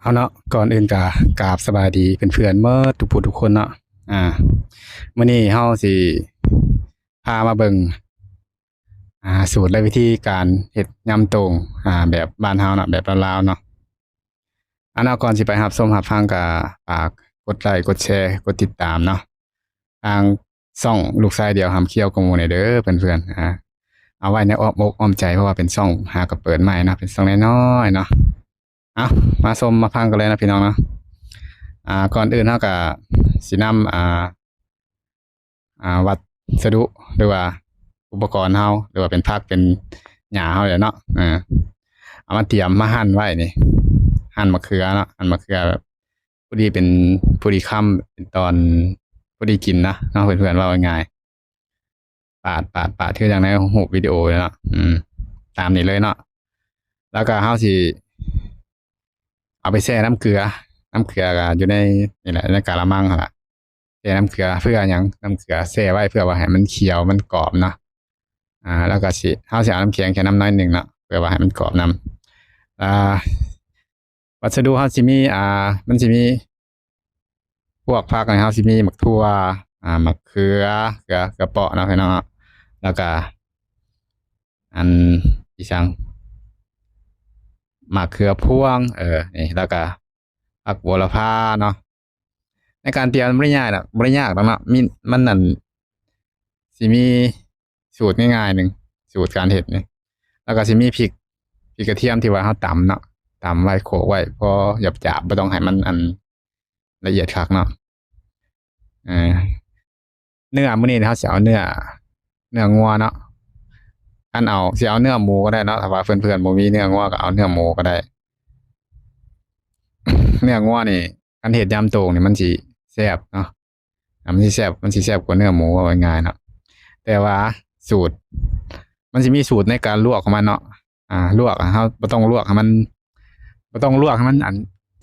ເອົາເນາະ ກ່ອນອື່ນກະກາບສະບາຍດີເພື່ອນໆໝົດທຸກຜູ້ທຸກຄົນເນາະ. ອ່າ ມື້ນີ້ເຮົາຊິພາມາເບິ່ງ ອ່າ ສູດ ແລະ ວິທີການເຮັດຍຳໂຕ່ງ ອ່າ ແບບບ້ານເຮົາເນາະ ແບບລາວໆເນາະ. ອັນເນາະ ກ່ອນຊິໄປຮັບຊົມຮັບຟັງ ກະຝາກກົດໄລ ກົດແຊ ກົດຕິດຕາມເນາະ ທາງຊ່ອງລູກຊາຍດຽວຫຳຂຽວກວ່າໝູ່ແດ່ເດີເພື່ອນໆ. ອ່າ ເອົາໄວ້ໃນອ້ອມອົກອ້ອມໃຈ ເພາະວ່າເປັນຊ່ອງຫາກໍເປີດໃໝ່ເນາະ ເປັນຊ່ອງນ້ອຍໆເນາະ. ເອົາ ມາຊົມມາຟັງກັນເລີຍເນາະພີ່ນ້ອງເນາະ. ອ່າ ກ່ອນອື່ນເຮົາກະຊິນຳ ອ່າ ອ່າ ວັດສະດຸ ຫຼືວ່າອຸປະກອນເຮົາ ຫຼືວ່າເປັນຜັກເປັນຫຍ້າເຮົາແຫຼະເນາະ ເອີ ເອົາມາຕຽມມາຫັ່ນໄວ້ນີ້ ຫັ່ນໝາກເຂືອເນາະ ຫັ່ນໝາກເຂືອແບບພໍດີເປັນ ພໍດີຄຳ ເປັນຕອນພໍດີກິນນະເນາະ ເພື່ອນໆ ເວົ້າງ່າຍໆ ປາດ ປາດ ປາດ ຄືຢ່າງໃນຮູບວິດີໂອເລີຍເນາະ ອືມ ຕາມນີ້ເລີຍເນາະ. ແລ້ວກະເຮົາຊິເອົາໄປແຊ່ນ້ຳເກືອ ນ້ຳເກືອກະຢູ່ໃນນີ້ແຫຼະ ໃນກະລະມັງຫັ້ນລະ ແຊ່ນ້ຳເກືອເພື່ອຫຍັງ? ນ້ຳເກືອແຊ່ໄວ້ເພື່ອວ່າໃຫ້ມັນຂຽວ ມັນກອບເນາະ. ອ່າ ແລ້ວກະຊິ ເຮົາຊິເອົານ້ຳແຂງແຊ່ນຳໜ້ອຍໜຶ່ງເນາະ ເພື່ອວ່າໃຫ້ມັນກອບນຳ. ອ່າ ວັດສະດຸເຮົາຊິມີ ອ່າ ມັນຊິມີ ພວກຜັກນີ້ ເຮົາຊິມີໝາກຖົ່ວ ອ່າ ໝາກເຂືອ ເຂືອ ເຂືອເປາະເນາະ ພີ່ນ້ອງເນາະ ແລ້ວກະ ອັນ ອີ່ຫຍັງ ໝາກເຂືອພວງ ເອີ ນີ້ ແລ້ວກະຜັກໂຫລະພາເນາະ. ໃນການຕຽມມັນບໍ່ໄດ້ຍາກດອກ ບໍ່ໄດ້ຍາກດອກເນາະ ມີ ມັນ ອັນ ຊິມີສູດງ່າຍໆໜຶ່ງ ສູດການເຮັດນີ້ ແລ້ວກະຊິມີພິກ ພິກກະທຽມທີ່ວ່າເຮົາຕຳເນາະ ຕຳໄວ້ໂຂກໄວ້ພໍຫຍາບໆ ບໍ່ຕ້ອງໃຫ້ມັນ ອັນ ລະອຽດຄັກເນາະ. ເອີ ເນື້ອມື້ນີ້ເຮົາຊິເອົາເນື້ອ ເນື້ອງົວເນາະ ຄັນເອົາ ຊິເອົາເນື້ອໝູກໍໄດ້ເນາະ ຖ້າວ່າເພື່ອນໆບໍ່ມີເນື້ອງົວກໍເອົາເນື້ອໝູກໍໄດ້. ເນື້ອງົວນີ້ ຄັນເຮັດຍຳໂຕ່ງນີ້ມັນຊິແຊບເນາະ ອ່າ ມັນຊິແຊບ ມັນຊິແຊບກວ່າເນື້ອໝູ ເວົ້າງ່າຍໆເນາະ. ແຕ່ວ່າສູດ ມັນຊິມີສູດໃນການລວກຂອງມັນເນາະ ອ່າ ລວກ ເຮົາບໍ່ຕ້ອງລວກໃຫ້ມັນ ບໍ່ຕ້ອງລວກໃຫ້ມັນ ອັນ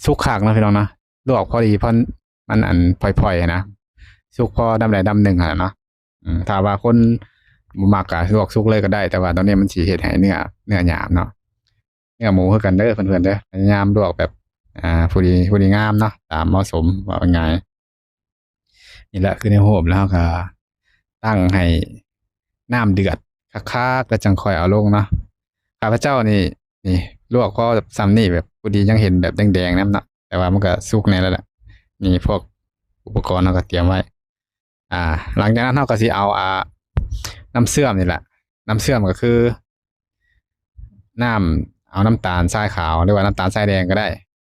ສຸກຄັກເນາະ ພີ່ນ້ອງເນາະ ລວກພໍດີ ພໍ ມັນ ອັນ ພອຍໆຫັ້ນນະ ສຸກພໍດຳໃດດຳໜຶ່ງຫັ້ນນະເນາະ. ອືມ ຖ້າວ່າຄົນບໍ່ມັກກະລວກສຸກເລີຍກໍໄດ້ ແຕ່ວ່າຕອນນີ້ມັນຊິເຮັດໃຫ້ເນື້ອ ເນື້ອຫຍາບເນາະ. ເນື້ອໝູຄືກັນເດີເພື່ອນໆເດີ ພະຍາຍາມລວກແບບ ອ່າ ພໍດີ ພໍດີງາມເນາະ ຕາມເໝາະສົມ ເວົ້າງ່າຍໆ. ນີ້ແຫຼະ ຄືໃນຮູບ ແລ້ວເຮົາກໍຕັ້ງໃຫ້ນ້ຳເດືອດຄັກໆ ແລ້ວຈັ່ງຄ່ອຍເອົາລົງເນາະ. ຂ້າພະເຈົ້ານີ້ ນີ້ ລວກພໍສ່ຳນີ້ ແບບພໍດີ ຍັງເຫັນແບບແດງໆນຳເນາະ ແຕ່ວ່າມັນກໍສຸກແດ່ແລ້ວລະ. ນີ້ພວກອຸປະກອນເຮົາກໍຕຽມໄວ້ ອ່າ ຫຼັງຈາກນັ້ນເຮົາກໍຊິເອົາ ອ່າ ນ້ຳເຊື່ອມນີ້ແຫຼະ ນ້ຳເຊື່ອມກໍຄືນ້ຳ ເອົານ້ຳຕານຊາຍຂາວ ຫຼືວ່ານ້ຳຕານຊາຍແດງກໍໄດ້